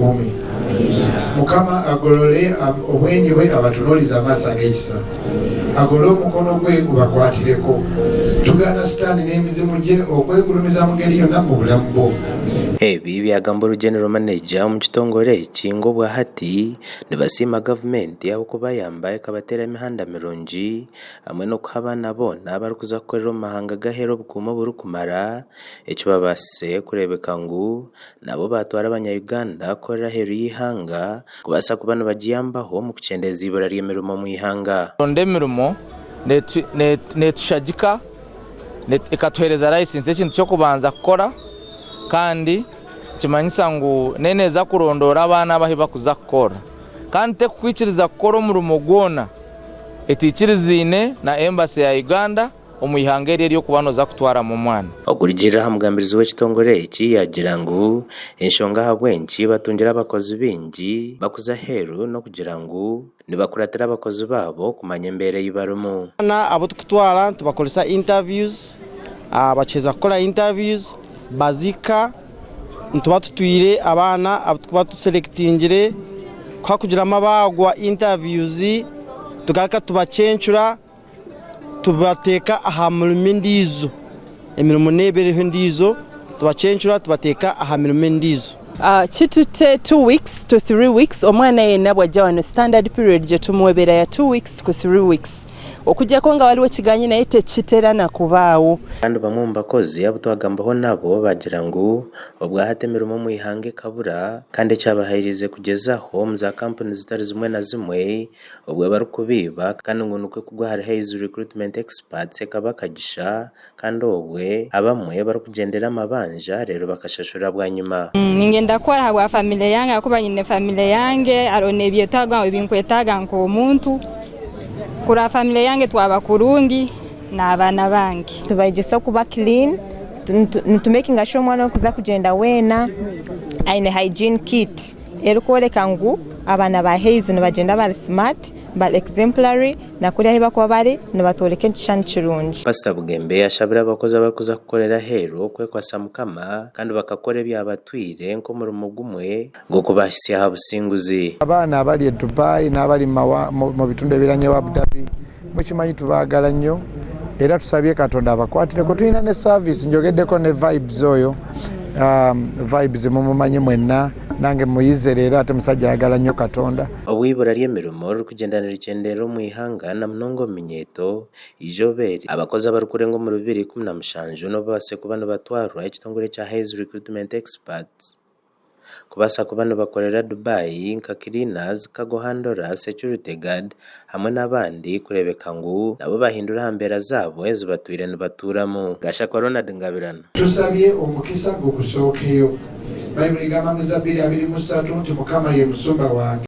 abakuume. Mukama agolole obwenyi bwe abatunuulize amaaso ag'ekisa. Agolole omukono gwe gubakwatireko. Tugaana sitaani n'emizimu gye okwegulumiza mu ngeri yonna mu bulamu bwo. Ebi byagambirwe General Manager omu kitongore eki ngu obwahati nibasiima gavumenti ahabw'okubayamba ekabateera emihanda mirungi hamwe n'okuha abaana boona abarikuza kukorera omu mahanga g'aheeru obukuumi oburikumara ekibabaasise kureebeka ngu nabo baatwara abanya-Uganda kukorera aheeru y'eihanga kubaasa kuba nibagiyambaho omu kukyendeeza eibura ry'emirimo omu ihanga. Ronda emirimo netushagika ekatuheereza layisinsi ekintu ky'okubanza kukora kandi nikimanyisa ngu neeza kurondoora abaana abo ahu barikuza kukorera kandi tekukwikiriza kukora omurimo gwona etaikiriziine na Embassy ya Uganda. omu ihanga eri ery'okuba nooza kutwaramu omwana. Okurugiirira aha mugambirizi w'ekitongore eki yaagira ngu enshonga ahabw'enki batungire abakozi baingi bakuza aheeru n'okugira ngu nibakuratira abakozi baabo kumanya embeera ei barimu. Abaana abu turikutwara nitubakoresa interviews, bakiheza kukora interviews bazika, nituba tutwire abaana abu turikuba tuselectingire, ku hakugiramu abaagwa interviews tugaruka tubacencura. Tubateeka aha mirimo endiijo. Emirimo neeba eriho endiijo, tubacencura tubateeka aha mirimo endiijo. Kitutte 2 weeks to 3 weeks omwana yenna bwajja wano standard period gyetumuwa ebeera ya 2 weeks ku 3 weeks okujjako nga waliwo ekiganye naye tekitera nakubaawo. Kandi bamwe omu bakozi abu twagambaho nabo baagira ngu obwahati emirimo omu ihanga ekabura kandi ekyabahairiize kugyezaho omu za kampuni zitari zimwe na zimwe Obwe barikubiiba kandi ngu nikwo kugwa ahari Hays Recruitment Experts ekaba akagisha kandi obwe abamwe barikugyendera amabanja reero bakashashura bwanyima. Niinyenda kukora ahabwa famire yange ahakuba nyine famire yange hariho n'ebyetaago ebi nkwetaaga nk'omuntu kurora famire yange twaba kurungi n'abaana bange. Nitubayegyesa okuba clean, nitumekinga sure omwana orikuza kugyenda weena aine hygiene kit. Erikworeka ngu abaana ba Hays nibagyenda bari smart, bari exemplary na kuriya ahu barikuba bari nibatworeka ekishushani kirungi. Pasita Bugembe ashabire abakozi abarikuza kukorera aheeru okwekwasa Mukama kandi bakakora ebyabatwire nk'omurimo gumwe gw'okubahitsya aha businguzi. Abaana abari e Dubai n'abari mu bitundu ebiriranyeho Abu Dhabi mukimanyi tubaagala nnyo era tusabye Katonda abakwatireko. Tulina ne service njogeddeko ne Vibes oyo um, Vibes mumumanyi mwenna nange muyize leero ate musajja ayagala nnyo Katonda. Obu eibura ry'emirimo ririkugyenda nirikyendeera omu ihanga na munonga omu minyeeto, eizooba eri abakozi abarikurenga omuri 2017 nibo babaasize kuba nibatwarwa ekitongore ekya Hays Recruitment Experts. Kubaasa kuba nibakorera Dubai nka cleaners, cargo handlers, security guard hamwe n'abandi kureebeka ngu nabo bahindura aha mbeera zaabo ezi batwire nibatuuramu. Gashakwa Ronald Ngabirano. Tusabye omukisa gukusookeyo. Baibuli egamba mu Zabbiri 23 nti Mukama ye musumba wange.